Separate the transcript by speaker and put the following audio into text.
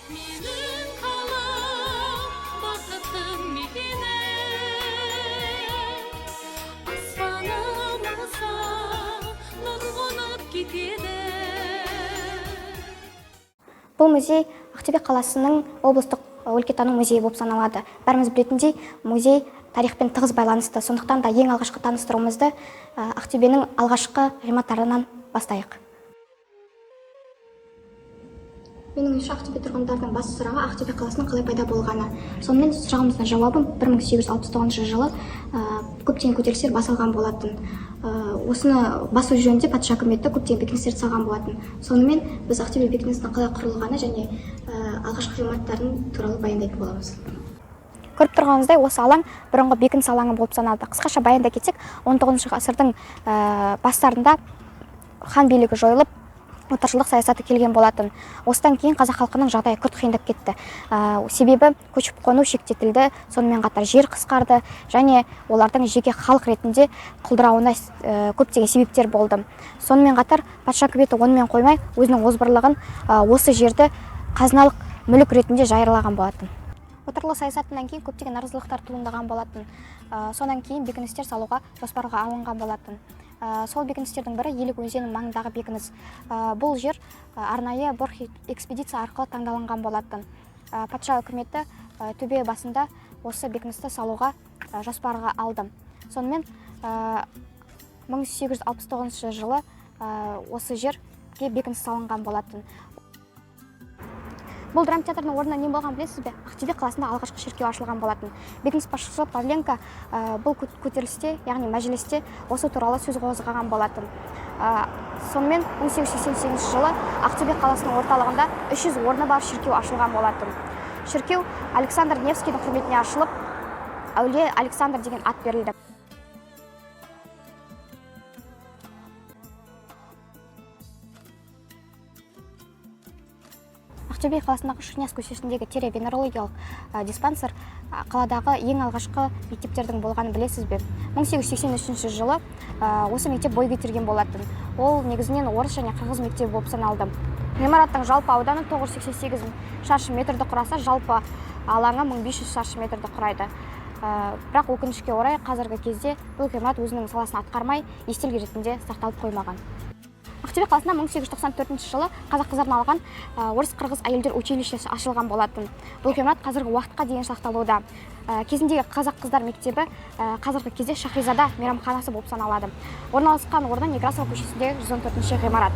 Speaker 1: Менің қалам бақыттың мекені, аспанымызға нұр қонып кетеді.
Speaker 2: Бұл музей Ақтөбе қаласының облыстық өлкетану музейі болып саналады. Бәріміз білетіндей, музей тарихпен тығыз байланысты. Сондықтан да ең алғашқы таныстыруымызды Ақтөбенің алғашқы ғимараттарынан бастайық. Менің ойымша, Ақтөбе тұрғындарының басты сұрағы Ақтөбе қаласының қалай пайда болғаны. Сонымен, сұрағымыздың жауабы: 1869 жылы көптеген көтерілістер басылған болатын. Осыны басу жөнінде патша үкіметі көптеген бекіністерді салған болатын. Сонымен, біз Ақтөбе бекінісінің қалай құрылғаны және алғашқы ғимараттарын туралы баяндайтын боламыз. Көріп тұрғаныңыздай, осы алаң бұрынғы бекініс алаңы болып саналады. Қысқаша баяндай кетсек, 19 ғасырдың бастарында хан билігі жойылып, отаршылдық саясаты келген болатын. Осыдан кейін қазақ халқының жағдайы күрт қиындап кетті. Себебі көшіп қону шектетілді, сонымен қатар жер қысқарды және олардың жеке халық ретінде құлдырауына көптеген себептер болды. Сонымен қатар патша үкіметі онымен қоймай, өзінің озбырлығын осы жерді қазыналық мүлік ретінде жариялаған болатын. Отарлау саясатынан кейін көптеген наразылықтар туындаған болатын. Содан кейін бекіністер салуға жоспарға алынған болатын. Сол бекіністердің бірі Елек өзенінің маңындағы бекініс. Бұл жер арнайы Борх экспедиция арқылы таңдалынған болатын. Патша үкіметі төбе басында осы бекіністі салуға жоспарға алды. Сонымен, 1869 жылы осы жерге бекініс салынған болатын. Бұл драма театрының орнына не болғанын білесіз бе? Ақтөбе қаласында алғашқы шіркеу ашылған болатын. Бекініс басшысы Павленко бұл көтерілісте, яғни мәжілісте осы туралы сөз қозғаған болатын. Сонымен 1888 жылы Ақтөбе қаласының орталығында 300 орны бар шіркеу ашылған болатын. Шіркеу Александр Невскийдің құрметіне ашылып, Әулие Александр деген ат берілді. Ақтөбе қаласындағы Шернияз көшесіндегі тере-венерологиялық диспансер қаладағы ең алғашқы мектептердің болғанын білесіз бе? 1883 жылы осы мектеп бой көтерген болатын. Ол негізінен орыс және қырғыз мектебі болып саналды. Ғимараттың жалпы ауданы 988 шаршы метрді құраса, жалпы алаңы 1500 шаршы метрді құрайды. Бірақ өкінішке орай, қазіргі кезде бұл ғимарат өзінің саласын атқармай, естелік ретінде сақталып қоймаған. Ақтөбе қаласында 1894 жылы қазақ қыздарына арналған орыс-қырғыз әйелдер училищесі ашылған болатын. Бұл ғимарат қазіргі уақытқа дейін сақталуда. Кезіндегі қазақ қыздар мектебі қазіргі кезде Шахризада мейрамханасы болып саналады. Орналасқан орны Некрасова көшесіндегі 114 ғимарат.